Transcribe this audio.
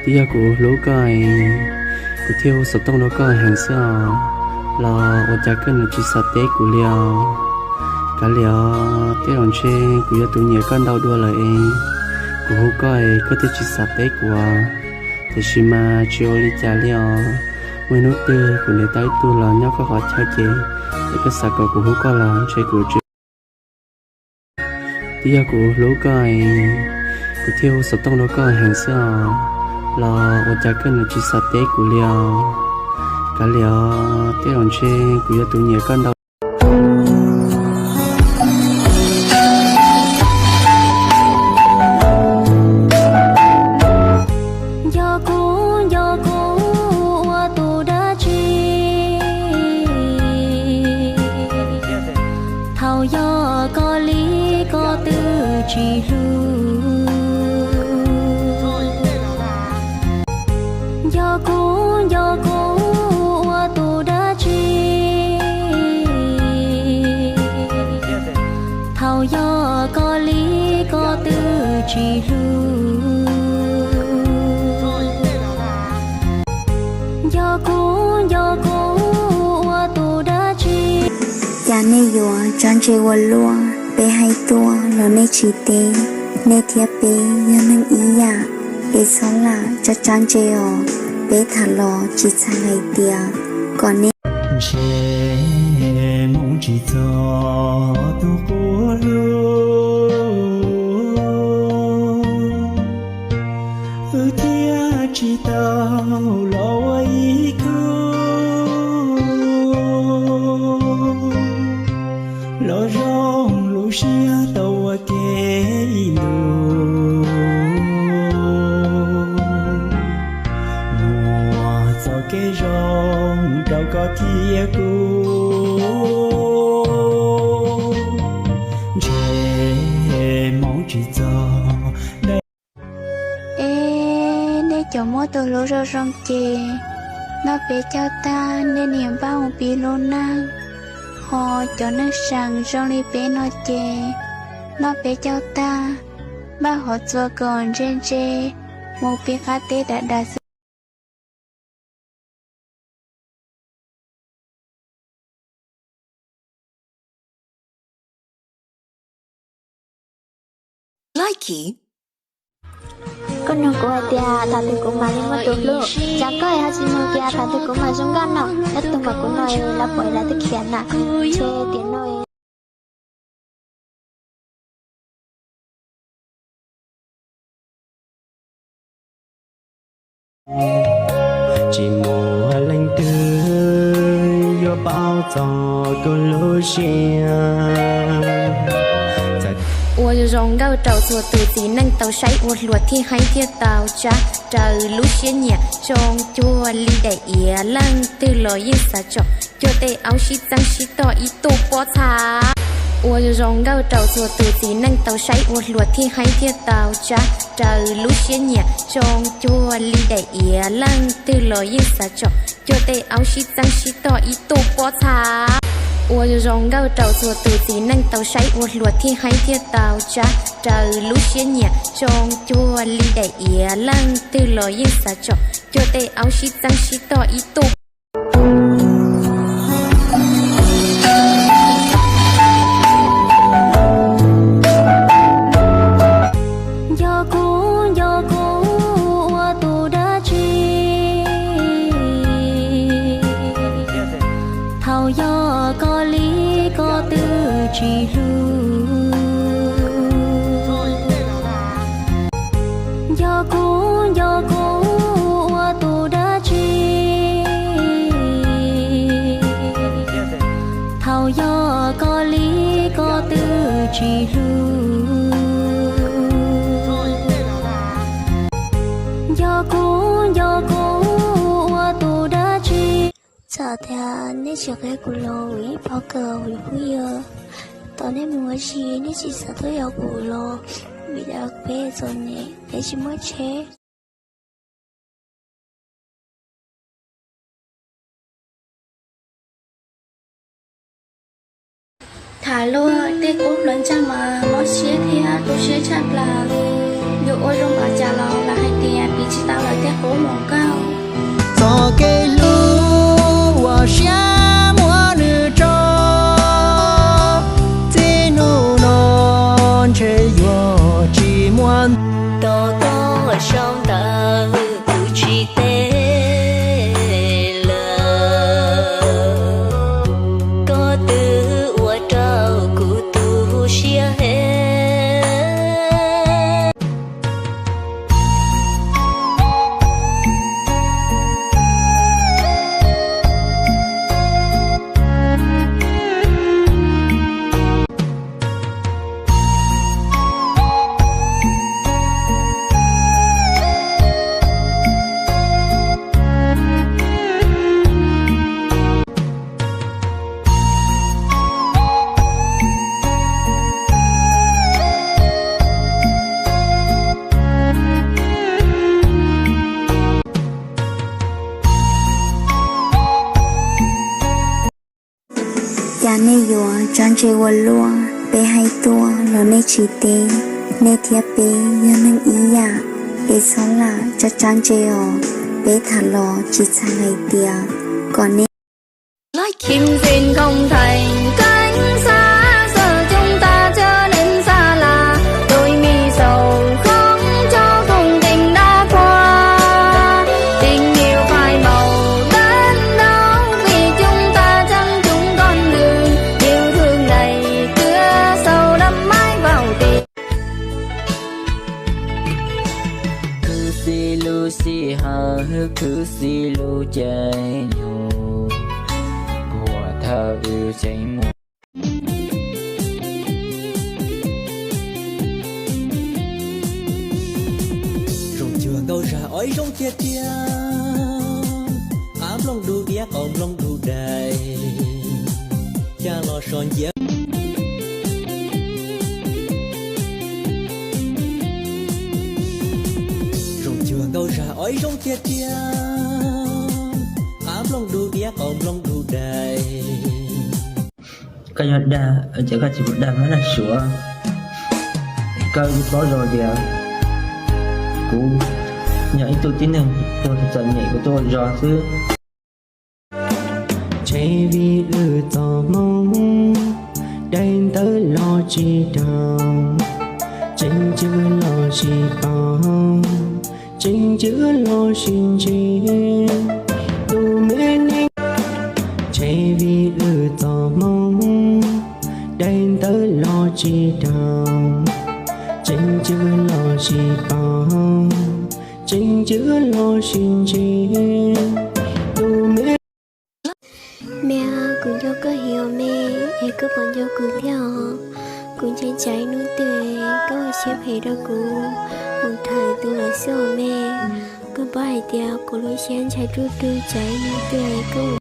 Twb yog kuv hlub koj es kuv thiaj hu xov tooj rau koj heev xwb os, los ua cas koj nws tsis xav teb kuv li os? Kav liam os, tej zaum ntshe kuv yog tus nyiam koj ntau dua lawm es kuv hu koj es koj thiaj tsis xav teb kuv. Tiam sis mas tsis ua li cas li os, muaj ib hnub twg kuv nrhiav tau ib tug los nyob koj qhov chaw ces, yog koj xav kom kuv hlub koj los ntshe kuv tsis Twb yog kuv hlub koj es kuv thiaj hu xov tooj rau koj heev xwb os, los ua cas koj nws tsis xav teb kuv li os? Kav liam os, tej zaum ntshe kuv yog tus nyiam koj ntau Nco kuv, nco kuv ua tus dab tsi? Thaum yog koj li koj twb tsis hlub. Nco kuv, nco kuv ua tus dab tsi? Thaum yog koj li koj twb tsis hlub. Nco kuv, nco kuv ua tus dab tsi? Cas nej yuav tso ntse ua luaj, peb hais tuaj los nej tsis teb. Nej thiab peb yog neeg ib yam, es txhob lam tso tso ntse os. Peb tham los tsis txhais hais tias kom nej ntshe mus tsis txog tus qub lug, wb thiaj tsis tau los ua ib khub. Los zoo lub siab tau ua ke ib ntus, muaj txoj kev zoo rau koj thiab kuv. Ntshe hmoob tsis txog. Es nej cov muab tus hlub zoo zoo ces noj peb caug tag nej niam npaj mus pib lub neej, ho cov neeg seem zoo li peb no ces noj peb caug tag npaj hov txua kom ntse ntse mus pib qab teb dav dav xwb. Koj nug kuv hais tias thaum twg kuv mam li muaj tus hlub, cas koj ho tsis nug tias thaum twg kuv mam zoo nkauj no, nyob tus npaum kuv no lawv pom lawv twb khiav na, ntshe tiam no tsis muaj leej twg yuav paub txog kuv lub siab. Ua zoo nkauj rau txhua tus txiv neej tau saib ua hluas thiaj heev thiaj tau tsab, raws lub siab nyiam zoo cuag li daim iav, leej twg los yeej xav tsom, cuag tej aub sib txeeb sib tog ib tug pob txha. Ua zoo nkauj rau txhua tus txiv neej tau saib ua hluas thiaj heev thiaj tau tsab, raws lub siab nyiam zoo cuag li daim iav, leej twg los yeej xav tsom, cuag tej aub sib txeeb sib tog ib tug pob txha. Ua zoo nkauj rau txhua tus txiv neej tau saib ua hluas thiaj heev thiaj tau tsab, raws lub siab nyiam zoo cuag li daim iav, leej twg los yeej xav tsom, cuag tej aub sib txeeb sib tog ib tug. Nco kuv, nco kuv ua tus dab tsi? Thaum yog koj li koj twb tsis hlub. Nco kuv, nco kuv ua tus dab tsi? Thaum yog koj li koj twb tsis hlub. Nco kuv, nco kuv ua tus dab tsi? Txawm tias nej tsis qhia kuv los ib pov kawm hauv phooj ywg, tos nej mus ua si nej tsis xav tuaj yos kuv los, vim tias peb txom nyem peb tsis muaj tsheb. Tham luag tej koob hluas ntsag mas mob siab thiab tu siab tshaj plaws. Yuav ua zoo npaum cas los lawv hais tias piv tsis tau lawv tej Txoj kev hlub uas siab muab nws tso, txij hnub no ntshe yuav tsis muaj. Tos koj sau ntawv kuv tsis teb lawm, koj twb ua rau kuv tu siab heev. Cas nej yuav tso ntse ua luaj, peb hais tuaj los nej tsis teb. Nej thiab peb yog neeg ib yam, es txhob lam tso tso ntse os. Peb tham los tsis txhais hais tias kom nej Like, Kim Jin không thành cảnh sát, giờ chúng ta trở nên xa lạ. Đôi mi sầu không cho không tình đã qua. Tình yêu phai màu đến đâu vì chúng ta chẳng chung con đường. Yêu thương ngày xưa sâu đậm mãi vào tim. Khwv xim lub sij hawm, khwv xim lub caij nyoog, puag thaum wb tseem mus. Zoo cuag nkauj zag oib zoo tiag tiag, qab nplooj dub diab qau nplooj dub dais, cas los so nciab. Zoo cuag nkauj zag oib zoo tiag tiag, qab nplooj dub diab qau nplooj dub dais. Koj yog dag ces koj tsis mus dag mab nag suav. Koj paub zoo tias kuv yog ib tug tib neeg tuag txom nyem, kuv tuaj ua zog xwb. Ntshe vim lwm txoj hmoo, daim ntawv los tsis daug, tseem ceeb los tsis paub, tseem ceeb los sis ntsib tus me neeg. Ntshe vim lwm txoj hmoo, daim ntawv los tsis daug, tseem ceeb los tsis paub, tseem ceeb los sis ntsib tus me. Me, kuv nco koj heev os me, es koj puas nco kuv thiab os? Kuv ntshai tsam ib hnub twg koj ua siab phem rau kuv mus thawm tus lawm xwb os me. Koj paub hais tias kuv lub siab ntshai ruj ruj tsam ib hnub twg koj